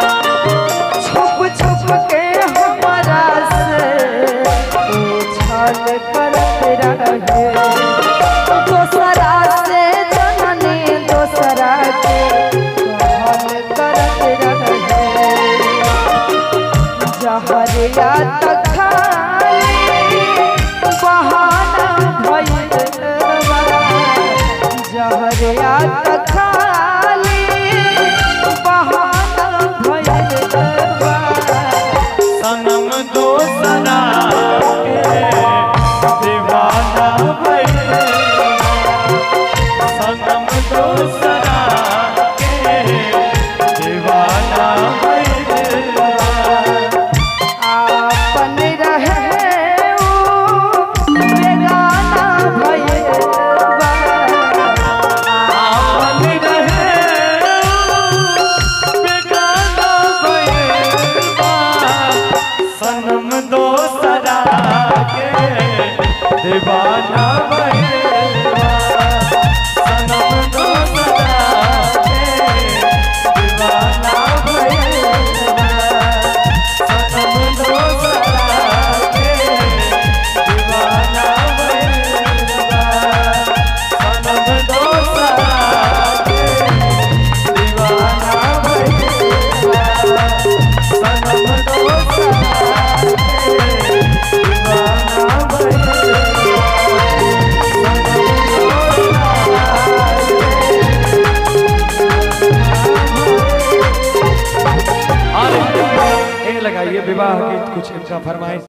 छुप छुप के हमारा से ओ छल करत रहे। दोसरा से जननी दोसरा के कहल करत रहे। जहरिया त खाली बहाना भइल बा। जहरिया त खाली बहाना भइल बा। सनम दोसरा के दीवाना भइल। सनम दोसरा के दीवाना भइल। आपन रहे ऊ बेगाना भइल बा। आपन रहे बेगाना भइल बा। सनम दोसरा के दीवाना भइल बा। सनम दोसरा के दीवाना भइल बा। सनम दोसरा के दीवाना भइल बा। सनम दोसरा के दीवाना भइल बा। सनम दोसरा के दीवाना भइल बा। अरे ए लगाइए विवाह गीत कुछ इनका फरमाइश।